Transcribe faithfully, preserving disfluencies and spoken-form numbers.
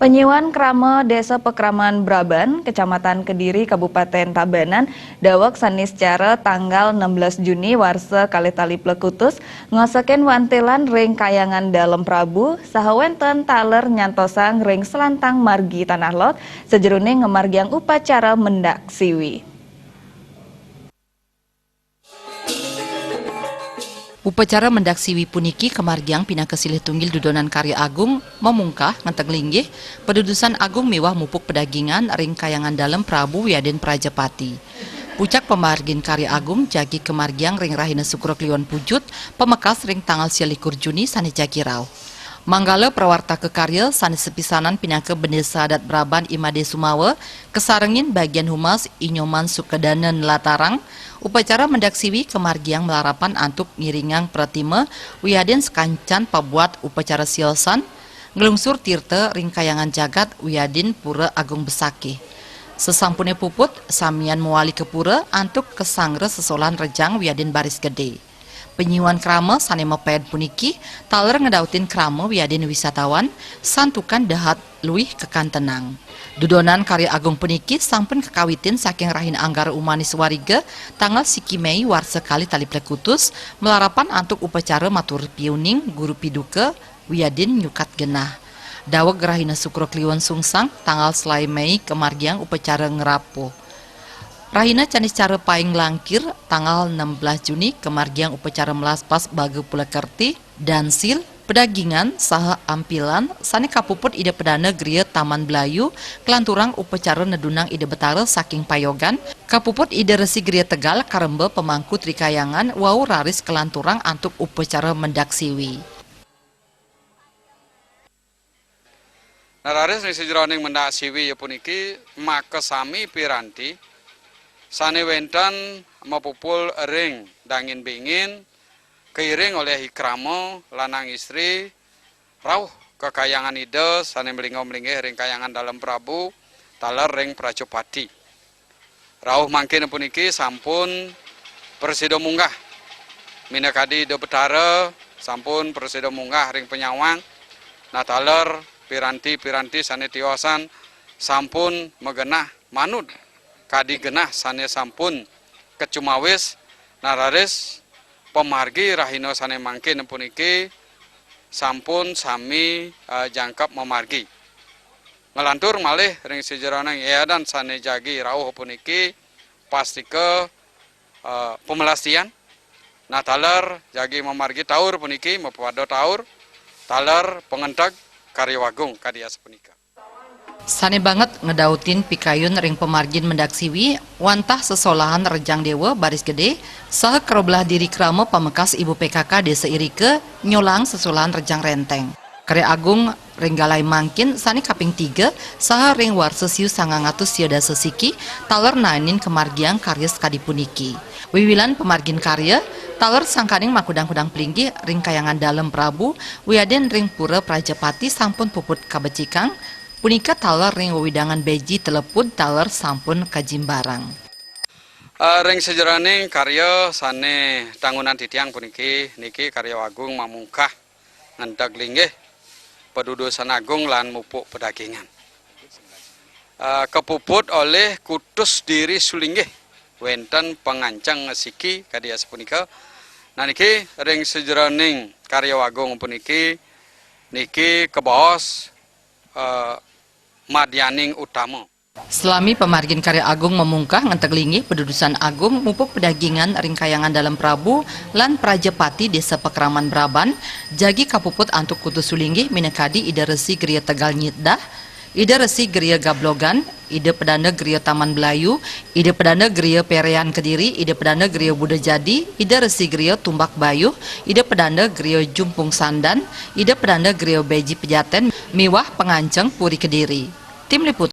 Nyiwan krama Desa Pakraman Braban, Kecamatan Kediri, Kabupaten Tabanan, daweg Saniscara tanggal enam belas Juni warsa kalih tali plekutus, ngosekin wantilan ring Kayangan Dalem Prabu, saha wenten taler nyantosang ring selantang margi Tanah Lot, sajeroning ngamargiang upacara mendak siwi. Upacara mendak siwi puniki kamargiang pinaka silih tunggil dudonan karya agung mamungkah ngenteg linggih, padudusan agung miwah mupuk pedagingan ring Kayangan Dalem Prabu wiadin Prajapati. Pucak pamargin karya agung jagi kamargiang ring rahina Sukra Kliwon Pujut, pamekas ring tanggal selikur Juni sane jagi rauh. Manggala prawartaka karya sane sepisanan pinaka Bendesa Adat Braban I Made Sumawa, kasarengin bagian humas I Nyoman Sukadana nlatarang, upacara mendak siwi kamargiang malarapan antuk ngiringang pratima wiadin sakancan pabuat upacara siosan, nglungsur tirta ring Kayangan Jagat wiadin Pura Agung Besakih. Sasampune puput, samian mawali ka pura antuk kasangra sesolahan rejang wiadin baris gede. Panyiwan krama sane maped puniki taler ngedautin krama wiadin wisatawan, santukan dahat luih kakantenang. Dudonan karya agung puniki sampun kakawitin saking rahina Anggara Umanis Wariga, tanggal siki Mei warsa kalih tali plekutus, malarapan antuk upacara matur piuning, guru piduka, wiadin nyukat genah. Daweg rahina Sukra Kliwon Sungsang, tanggal selae Mei, kamargiang upacara ngrapuh. Rahina Caniscara Paing Langkir, tanggal enam belas Juni, kamargiang upacara melaspas baga pulakerti, dansil, pedagingan, saha ampilan, sane kapuput Ida Pedanda Griya Taman Belayu, kalanturang upacara nedunang Ida Betara saking payogan, kapuput Ida Resi Griya Tegal karemba pamangku Trikayangan, wau raris kalanturang antuk upacara mendak siwi. Nah, raris ring sajeroning mendak siwi ya puniki, makasami piranti sane wenten mapupul ring dangin bingin, kairing olih i krama lanang istri, rauh ka Kayangan Ida sane malingga-malinggih ring Kayangan Dalem Prabu, taler ring Prajapati. Rauh mangkin puniki sampun prasida munggah. Minakadi Ida Betara sampun prasida munggah ring panyawang. Nah, taler piranti-piranti sane tiosan sampun magenah manud kadi genah sane sampun kacumawis. Nah, raris pamargi rahina sane mangkin puniki sampun sami, eh, jangkep mamargi. Nglantur malih ring sajeroning eadan sane jagi rauh puniki pastika, eh, pamelastian. Nah, taler jagi mamargi taur puniki, mapada taur, taler pangenteg karya wagung kadi asapunika. Sane banget ngedautin pikayun ring pamargin mendak siwi, wantah sesolahan rejang dewa baris gede, saha karobelah diri krama pamekas ibu P K K Desa irika, nyolang sesolahan rejang renteng. Karya agung ring galai mangkin sane kaping tiga, saha ring warsa siu sangang atus sia dasa siki, taler naenin kamargiang karya sakadi puniki. Wiwilan pamargin karya, taler sangkaning makudang-kudang plinggih ring Kayangan Dalem Prabu, wiadin ring Pura Prajapati sampun puput kabecikang, punika taler ring wewidangan beji telepud taler sampun kajimbarang. Eh, ring sajeroning karya sane tangunan titiang puniki, niki karya agung mamungkah ngenteg linggih, padudusan agung lan mupuk pedagingan. Eh, kapuput olih Kutus Diri Sulinggih, wenten panganceng siki kadi asapunika. Nah, niki ring sajeroning karya agung puniki, niki kabaos, eh, madyaning utama. Salami pamargin karya agung mamungkah ngenteg linggih padudusan agung mupuk pedagingan ring Kayangan Dalem Prabu lan Prajapati Desa Pakraman Braban, jagi kapuput antuk Kutus Sulinggih minakadi Ida Resi Griya Tegal Nyitdah, Ida Resi Griya Gablogan, Ida Pedanda Griya Taman Belayu, Ida Pedanda Griya Perean Kediri, Ida Pedanda Griya Buda Jadi, Ida Resi Griya Tumbak Bayuh, Ida Pedanda Griya Jumpung Sandan, Ida Pedanda Griya Beji Pejaten, miwah panganceng Puri Kediri. Tim Liputan.